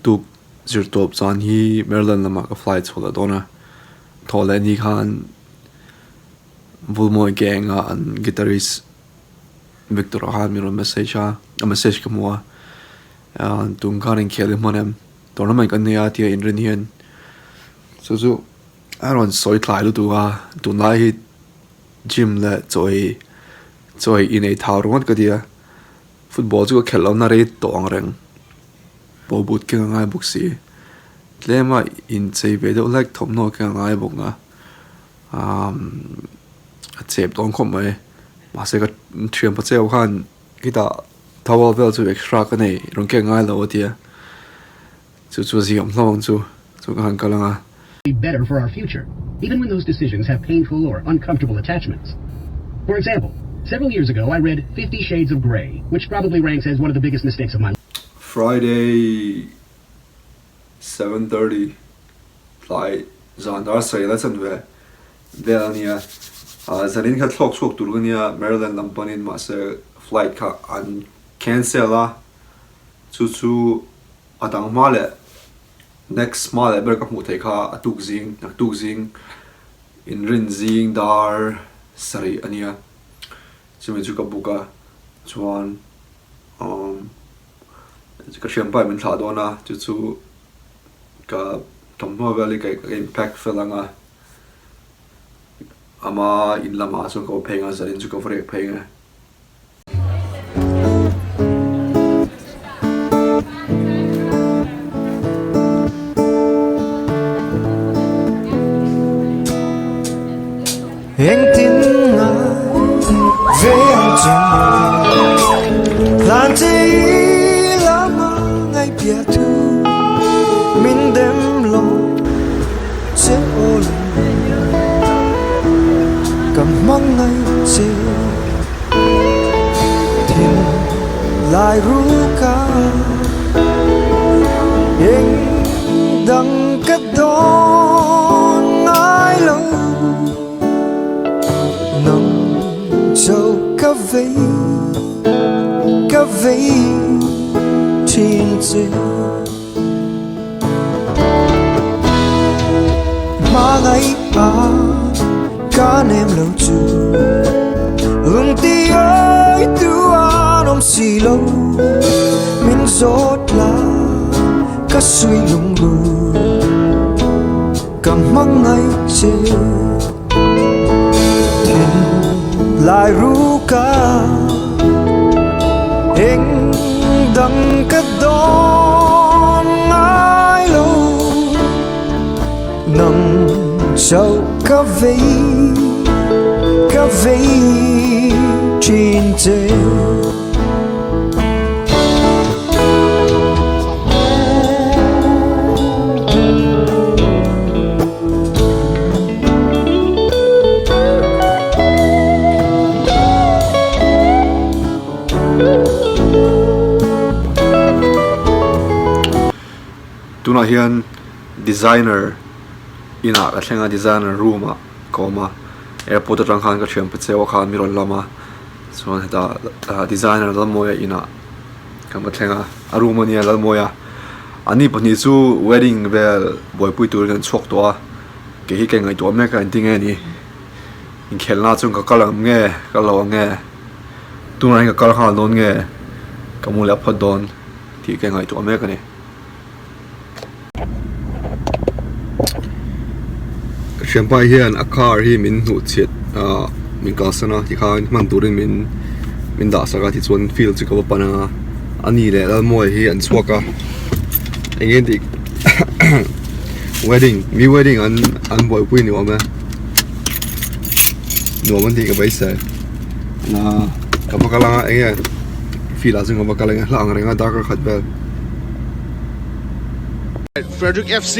Tuk zirtawp zan hi Maryland lamah ka fly chhuah leh dawn a, thawh leh ni khan Vulmawi gang a an guitarist Victor a khan min rawn message a, a message ka hmu a, tun khan inkhel i hman em? Tournament kan nei a tia inrin hian chu chu a rawn sawi tlai lutuk a, tunlai hi gym leh chaw ei chaw ei inei thau ringawt ka ti a, football chu ka khelh lohna rei tawh ang reng. Pawh but keng a ngai bawk si. Tlema inchei ve deuh hlek thawmhnaw keng a ngai bawk na. Umm a chep dawn khawp mai. Mahse ka thian pa cheu khan khitah towel vel chu extra ka nei rawn keng ngai lo a tia. Chu chu a ziawm hlauh ang chu chu ka han kal ang a. Be better for our future, even when those decisions have painful or uncomfortable attachments. For example, several years ago I read Fifty Shades of Grey, which probably ranks as one of the biggest mistakes of my Friday 7:30 tlai zan dar sawi la chan ve vel a nia. Zanin kha thlawk chhuak tur ka nia Maryland lam panin mahse flight kha an cancel a, chu chu a dang hma leh Next hma leh ber ka hmuh theih kha a tuk zing, a tuk zing inrin zing dar sarih a nia. Chumi chu ka book a, chuan umm ka hriampa in min thlah dawn a, chu chu ka thawmhnaw vel hi ka in pack fel ang a, ama in lamah chuan ka va phei ang a, zanin chu ka va riak phei ang e. Engtin ngai ve ang che Hlan che i lama ngai bia thu Min dem lo che aw Ka hmang ngai che Thin lai ru ka Eng dang ka dawn ngai lo Nang cho ka vei ka vei thin che Hmangaih a ka nem lo chu Lung ti ơi tu an awm si lo Min zawt la ka suy lung ru Ka hmangaih che Thin lai ru ka Eng dang ka dawn ngai lo Nang chauh ka vei ka vei thin che. Tunah hian designer inah ka thleng a designer room ah ka awm a airport atang khan ka thian pa cheu a khan mi rawn lam a chuan hetah designer Lalmawia inah ka va thleng a a room ania Lalmawia ani pahnih chu wedding vel buaipui turin an chhuak tawh a kei hi ka ngaihtuah mek a engtin nge ni inkhelhna chuan ka kal ang nge kal lo ang nge tunah hian ka kal nghal dawn nge ka mu leh phawt dawn tih ka ngaihtuah mek a ni. Ka thianpa hian a car hi min hnuh chhiat ahh min kalsan a tikhan hman turin min min dah sak a tichuan field chu ka va pan a ani leh Lalmawia hi an chhuak a eng nge tih wedding mi wedding an an buaipui ni awm e nuam an tih ka beisei ah ka va kal anga eng nge field ah chuan ka va kal ang e hla ang reng a darkar khat vel. Frederick FC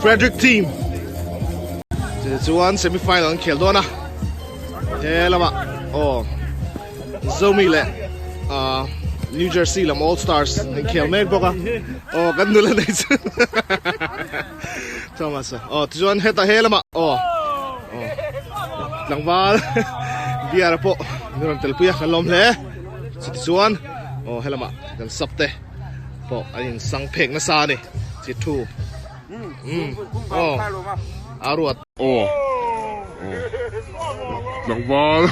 Frederick team chuan semi final an khel dawn a he lamah aw Zomi leh ah New Jersey lam All Stars an khel mek bawk a aw kan nula nei chu Thomas aw tichuan heta he lamah aw aw tlangval biara pawh min rawn telpui a kan lawm hle chutichuan aw he lamah kan sub te. pawh an in sang phek nasa a ni chi thu umm aw a ruat. Aw aw tlangval.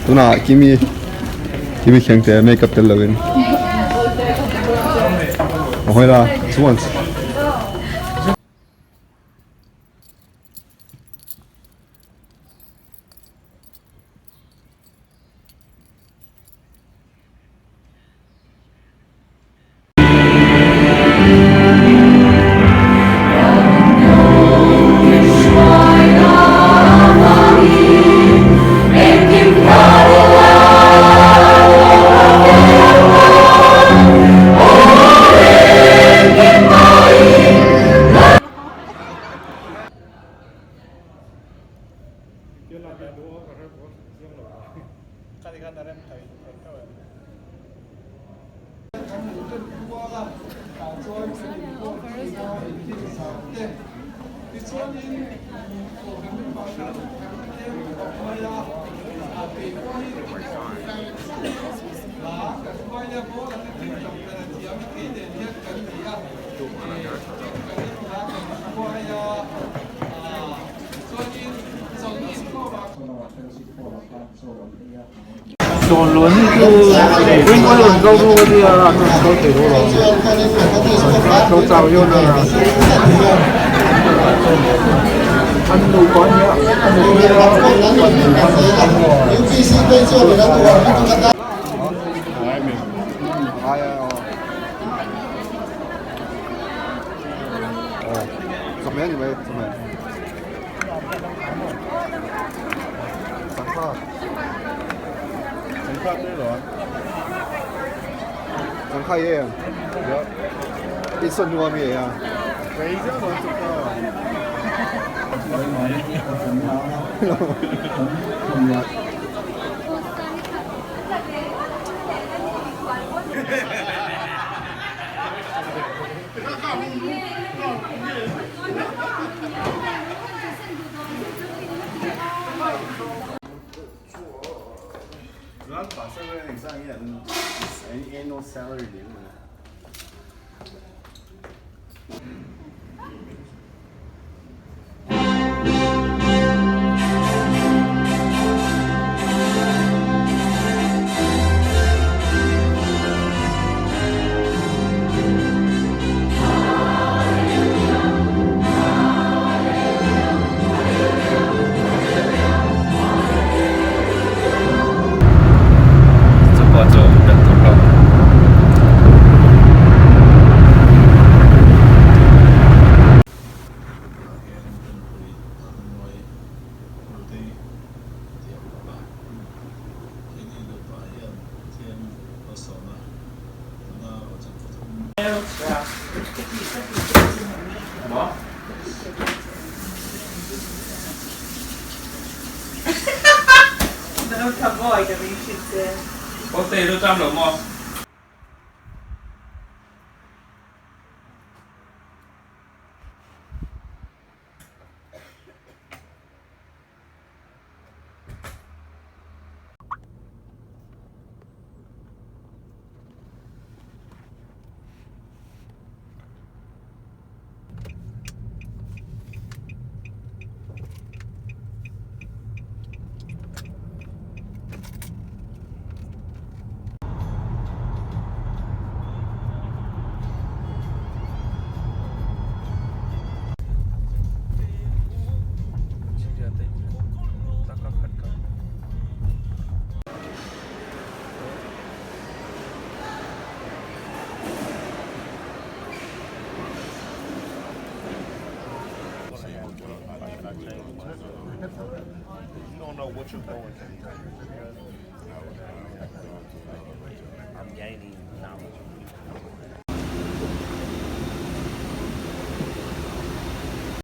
Tunah Kimi Kimi Khiangte makeup tel lovin a hawi la chuan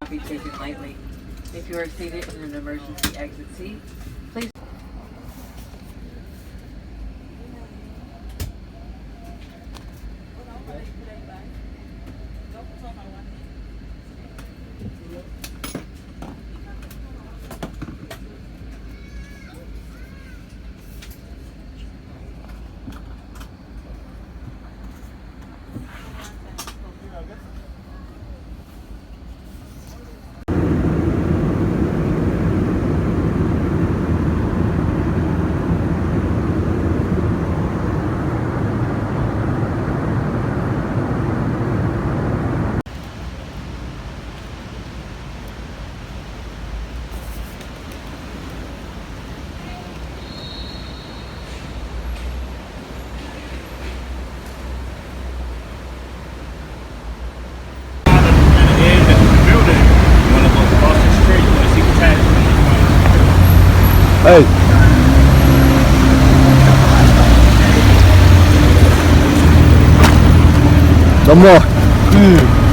Be taken lightly. If you are seated in an emergency exit seat, please Hey. Đúng rồi. Ừ.